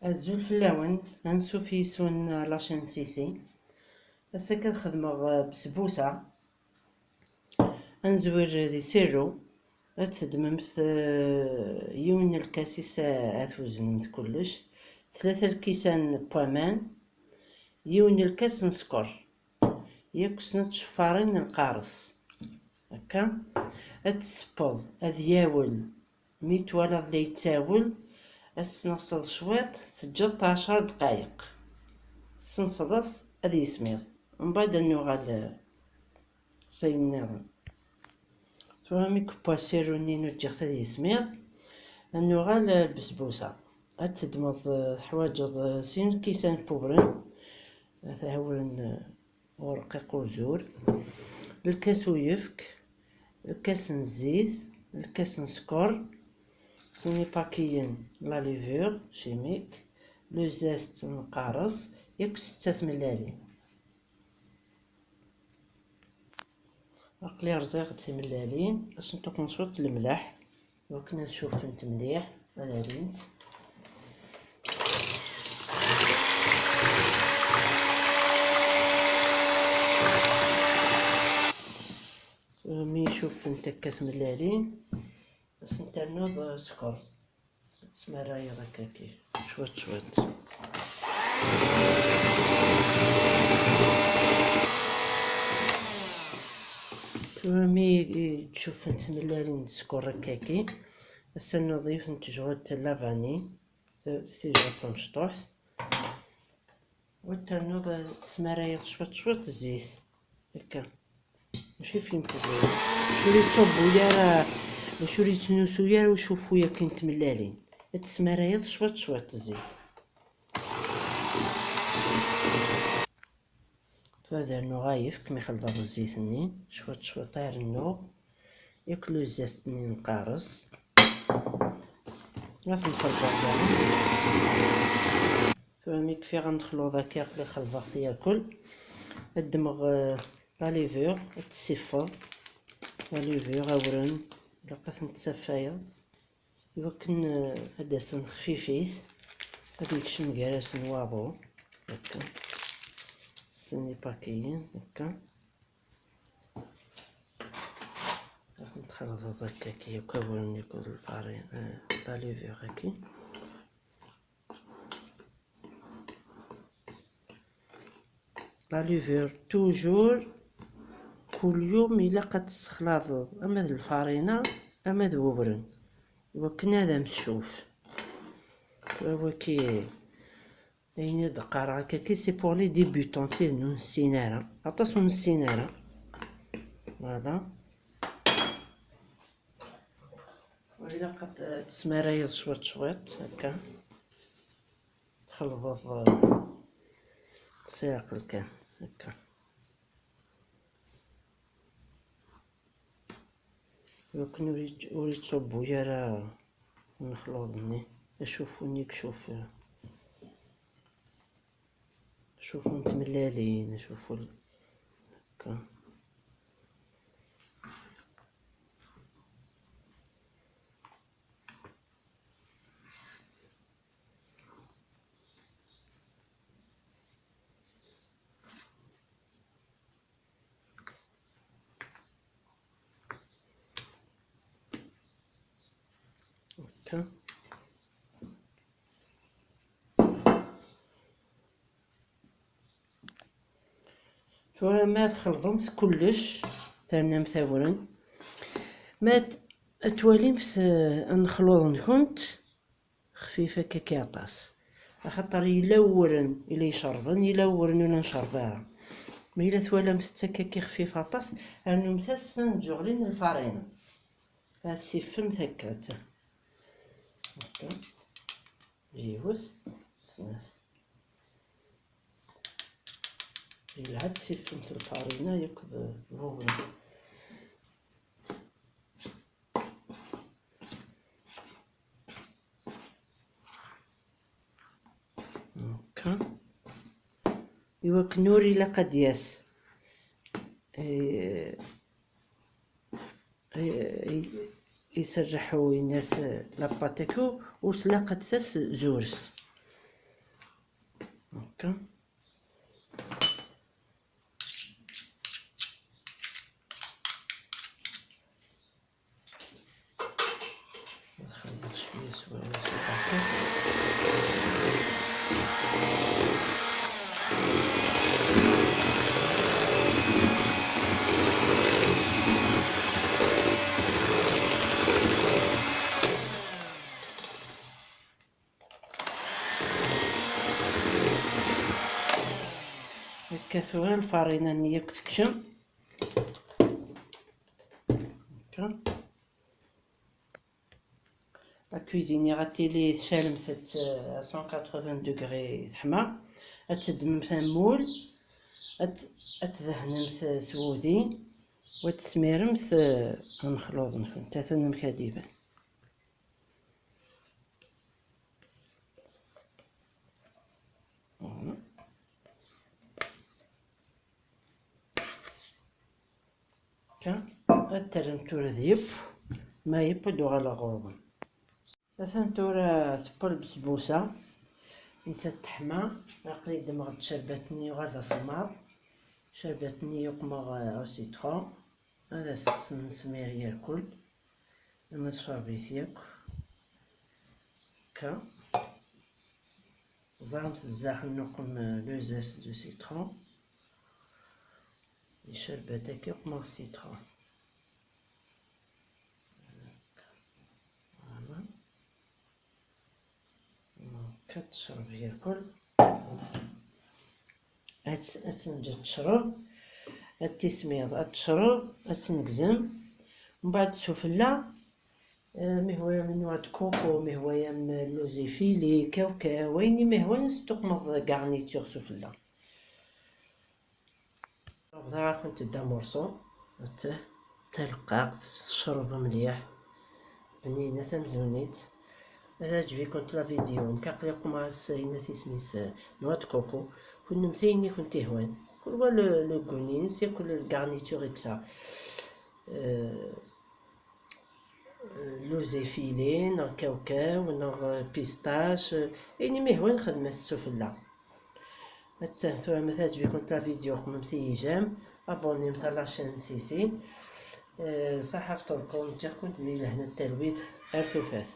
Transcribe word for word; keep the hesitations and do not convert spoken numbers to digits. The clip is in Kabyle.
Azul fell-awen, ansuf yis-wen la chaîne Sisi. Ass-agi ad xedmeɣ, eh, besbusa. Ad nezwir di sirru. Ad teddmemt, eh, yiwen n lkas-is, eh, ad tweznemt kullec. Tlata lkisan n waman, yiwen n lkas n sskeṛ. Yakk snat tceffarin n lqaṛes. Akka. Ad tsewweḍ, ad yawel. Mi twalaḍ la yettawel, ad tesneɣseḍ cwiṭ, teǧǧeḍ-t ɛecṛa dqayeq. Tessenseḍ-as ad yismiḍ. Mbeɛd ad nuɣal, eh, s ayen nniḍen. Tura mi yewwa sirru-nni ur ǧǧiɣ-t ad yismiḍ, ad nuɣal, eh, lbesbusa. Ad teddmeḍ, eh, teḥwaǧeḍ, eh, sin lkisan n webren, eh, thawren, eh, urqiq uzur, lkas uyefk, lkas n zzit, lkas n sskeṛ, sin ipakiyen la levure chimique, le zeste n lqaṛes, yakk setta tmellalin. Aql-i rẓiɣ-d timellalin, asentuq n cwiṭ n lemleḥ, iwakken ad cuffent mliḥ, ad rint. Mi cuffent akka tmellalin, ad sen-ternuḍ sskeṛ. Ad tesmarayeḍ akkaki, cwiṭ, cwiṭ. Tura mi i d-cuffent tmellalin n sskeṛ akkaki, ad s-ternuḍ yiwet n tejɣelt n la vanille, t-, tijɣelt tamecṭuḥt. Ad ternuḍ, ad tesmarayeḍ cwiṭ, cwiṭ zzit. Akka. Mačči fin tebɣiḍ. Mačči ur yettṣubbu ara, mačči ur yettnusu ara ucuffu akken tmellalin. Ad tesmarayeḍ cwiṭ, cwiṭ zzit. Tura ad rnuɣ ayefk mi xelḍeɣ zzit-nni. Cwiṭ, cwiṭ ay rennuɣ. Yakk le zeste-nni n lqaṛes. Ad t-nxelḍeɣ daɣen. Tura mi kfiɣ ad nexluḍ akka, aql-i xelḍeɣ-t yakk. Ad ddmeɣ, eh, la levure, ad tt-ssiffeɣ. La levure, awren, ilaq ad tent-tessaffayeḍ. Iwakken, eh, ad d-asen xfifit, ad yekcem gar-asen waḍu. Akka. Sin ipakiyen, akka. Ad ten-txelḍeḍ akka, akka, yakk awren, yakk d lfarin, eh, la levure-agi. La levure, toujours, kul yum ilaq ad tessexlaḍeḍ ama d lfarina, ama d wewren, iwakken ad am-tcuf. Tura waki, ayen i d-qqareɣ akkaki, c'est pour les débutants, tid ur nessin ara. Aṭas ur nessin ara. Voilà. Ilaq ad t-, ad tesmarayeḍ cwiṭ cwiṭ, akka. Txelḍeḍ, eh, s leɛqel kan, akka. Iwakken ur yet-, ur yettṣubbu ara unexluḍ-nni, acuffu-nni i icuf, acuffu n tmellalin, acuffu n-, akka. Akka. Tura ma txelḍemt kullec, ternamt awren. Ma t-, ad twalimt, eh, anexluḍ-nkent xfif akka ki aṭas. Axaṭer yella uwren i la icerben, yella uwren ur la ncerb ara. Ma yella twalamt-tt akka ki xfif aṭas, rnumt-as sin tjeɣlin n lfarina. Ad tsiffemt akka. Akka. Yiwet, snat. Yelha ad tsiffemt lfarina yakk d, d wewren. Akka. Iwakken ur ilaq ad d-yas, eh, eh, iserreḥ u yenna-t, eh, la pâte-agi ur tlaq ad tas zuret. هكا. نخلي شوية سوايع صغار. هكا ثورة الفرينة نيك تكشم. هكا. La cuisine غاتيلي تشالمت ت-، à cent quatre-vingts degrés تحمى. غتدمم ثمول. غت-، غتدهنم ث-، سوودي. وتسميرم ث-، المخلوط نكون تاثن مكاديبا. Voilà. كا، غترم تورا ذيب، ما يبدو على غربا. أثن تورا تبل بسبوسة، انت تحمى، أقلي دمغ شربتني وغادا صمار، شربتني يقمغ سيترون، هذا السمسمير ياكل، لما تشربي ثياك، كا، زعمت الزاخم نقم le zeste du citron. يشرب هذاك يقمر citron. Voilà. كتشرب ياكل. هت-، هتنجد تشرب. هتسميض، هتشرب، هتنقزم. ومن بعد سفلى، آه، مهوية من noix de coco، مهوية من لوزي فيلي، كاوكاو، وين مهوية نستقمض garniture سفلى. ربضة كنت دا morceau، حتى تلقاق، تشرب مليح، بنينة تمزونيت. إذا عجبكم la vidéo، مكاقليكم مع السرينة تسميس noix de coco، كل متيني كنت هوان. كل هو le، le goût نينس، ياكل الgarniture إكسا. آه، لوزي فيلي، نغ كاوكاو، نغ بيستاش، يعني ما يهوى نخدم السفلة. حتى ثورة ما تعجبكم تاع فيديو قمم تيجام، ابوني مثل لاشين سيسي. آه، صحة فطوركم، جاكم تبين لهنا التلويث، غير ثوفات.